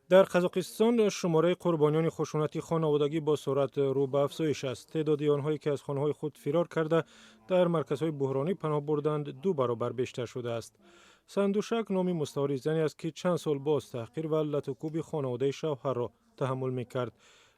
Дар Қазоқистон шумораи қурбониёни хушунати хонаводагӣ бо суръат рӯ ба афзоиш аст. Теъдоди онҳое, ки аз хонаҳои худ фирор карда, дар марказҳои буҳронӣ паноҳ бурданд, ду баробар бештар шудааст. Сандушак номи мустаори зане аст, ки чанд сол боз таҳқир ва латукӯби хонаводаи шавҳарро таҳаммул мекард,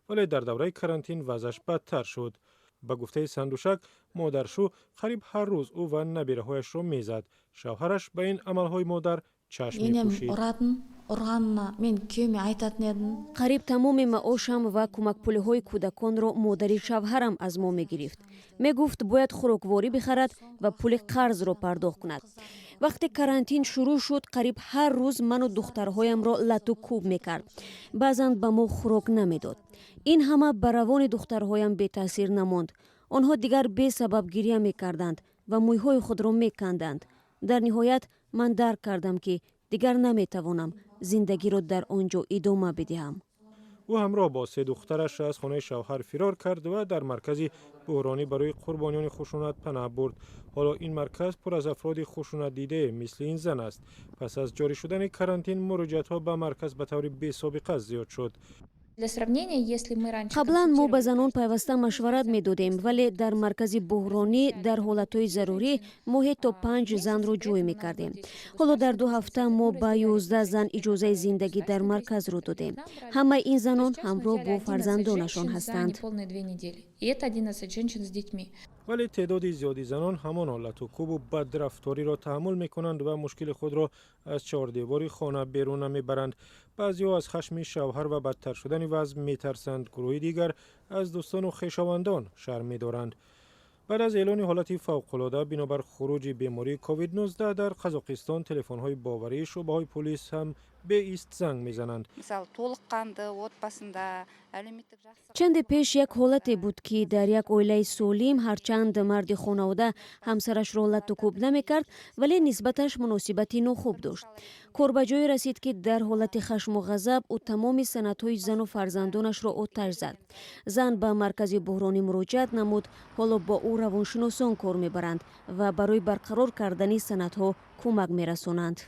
вале дар давраи карантин вазъаш бадтар шуд. Ба гуфтаи Сандушак, модаршӯ қариб ҳар рӯз ӯ ва набираҳояшро мезад. Шавҳараш ба ин амалҳои модар чашм Енем мепӯшид. ұратын, ұрғанына мен күйеуіме айтатын едім. Қариб тамоми маошам ва кӯмакпулиҳои кӯдаконро модари шавҳарам аз мо мегирифт. Мегуфт, бояд хӯрокворӣ бихарад ва пули қарзро пардохт кунад. Вақте карантин шурӯъ шуд, қариб ҳар рӯз ману духтарҳоямро лату кӯб мекард. Баъзан ба мо хӯрок намедод. Ин ҳама ба равони духтарҳоям бетаъсир намонд. Онҳо дигар бесабаб гиря мекарданд ва мӯйҳои худро меканданд. Дар ниҳоят ман дарк кардам, ки дигар наметавонам зиндагиро дар он ҷо идома бидиҳам. Ӯ ҳамроҳ бо се духтараш аз хонаи шавҳар фирор кард ва дар маркази буҳронӣ барои қурбониёни хушунат паноҳ бурд. Ҳоло ин марказ пур аз афроди хушунатдидае мисли ин зан аст. Пас аз ҷорӣ шудани карантин муроҷиатҳо ба марказ ба таври бесобиқа зиёд шуд. Для сравнения, если мы раньше Қаблан мо ба занон пайваста машварат медодем, вале дар маркази буҳронӣ дар ҳолатҳои зарурӣ моҳе то панҷ занро ҷой мекардем. Ҳоло дар 2 ҳафта мо ба 11 зан иҷозаи зиндагӣ дар марказро додем. Ҳамаи ин занон ҳамроҳ бо фарзандонашон ҳастанд. И это 11 женщин с детьми. Вале теъдоди зиёди занон ҳамон латукӯбу бадрафториро таҳаммул мекунанд ва мушкили худро аз чордевори хона берун намебаранд. Баъзеҳо аз хашми шавҳар ва бадтар шудани вазъ метарсанд, гурӯҳи дигар аз дӯстону хешовандон шарм медоранд. Баъд аз эълони ҳолати фавқулода бинобар хуруҷи бемории COVID-19 дар Қазоқистон телефонҳои боварии шӯъбаҳои пулис ҳам беист занг мезананд. Мисалы, толыққанды отбасында, әлеуметтік жақсы Чанде пеш як ҳолате буд, ки дар як оилаи солим, ҳарчанд марди хонавода ҳамсарашро латтукӯб намекард, вале нисбаташ муносибати нохуб дошт. Кор ба ҷое расид, ки дар ҳолати хашму ғазаб ӯ тамоми санадҳои зану фарзандонашро оташ зад. Зан ба маркази буҳронӣ муроҷиат намуд. Ҳоло бо ӯ равоншиносон кор мебаранд ва барои барқарор кардани санадҳо кӯмак мерасонанд.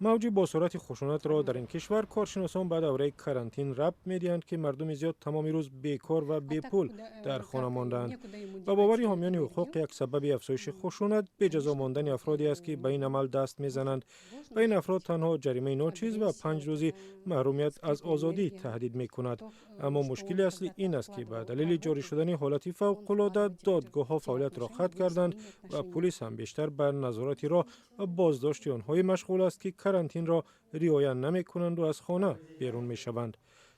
Мавҷи босуръати хушунатро дар ин кишвар коршиносон ба давраи карантин рабт медиҳанд, ки мардуми зиёд тамоми рӯз бекор ва бепул дар хона мондаанд. Ба бовари ҳомиёни ҳуқуқ, як сабаби афзоиши хушунат беҷазо мондани афроде аст, ки ба ин амал даст мезананд. Ба ин афрод танҳо ҷаримаи ночиз ва 5 рӯзи маҳрумият аз озодӣ таҳдид мекунад. Аммо мушкили аслӣ ин аст, ки ба далели ҷорӣ шудани ҳолати фавқулода додгоҳҳо фаъолиятро қатъ карданд ва пулис ҳам бештар ба назорати роҳ ва боздошти онҳое машғул аст, ки карантинро риоя намекунанду аз хона берун мешаванд.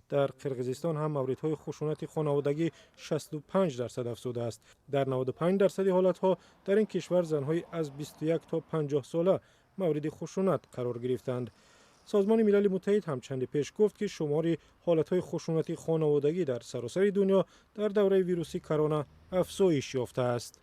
Дар Қирғизистон ҳам мавридҳои хушунати хонаводагӣ 65% афзудааст. Дар 95 дарсади ҳолатҳо дар ин кишвар занҳои аз 21 то 50 сола мавриди хушунат қарор гирифтанд. Созмони Милали Муттаҳид ҳам чанде пеш гуфт, ки шумори ҳолатҳои хушунати хонаводагӣ дар саросари дунё дар давраи вируси корона афзоиш ёфтааст.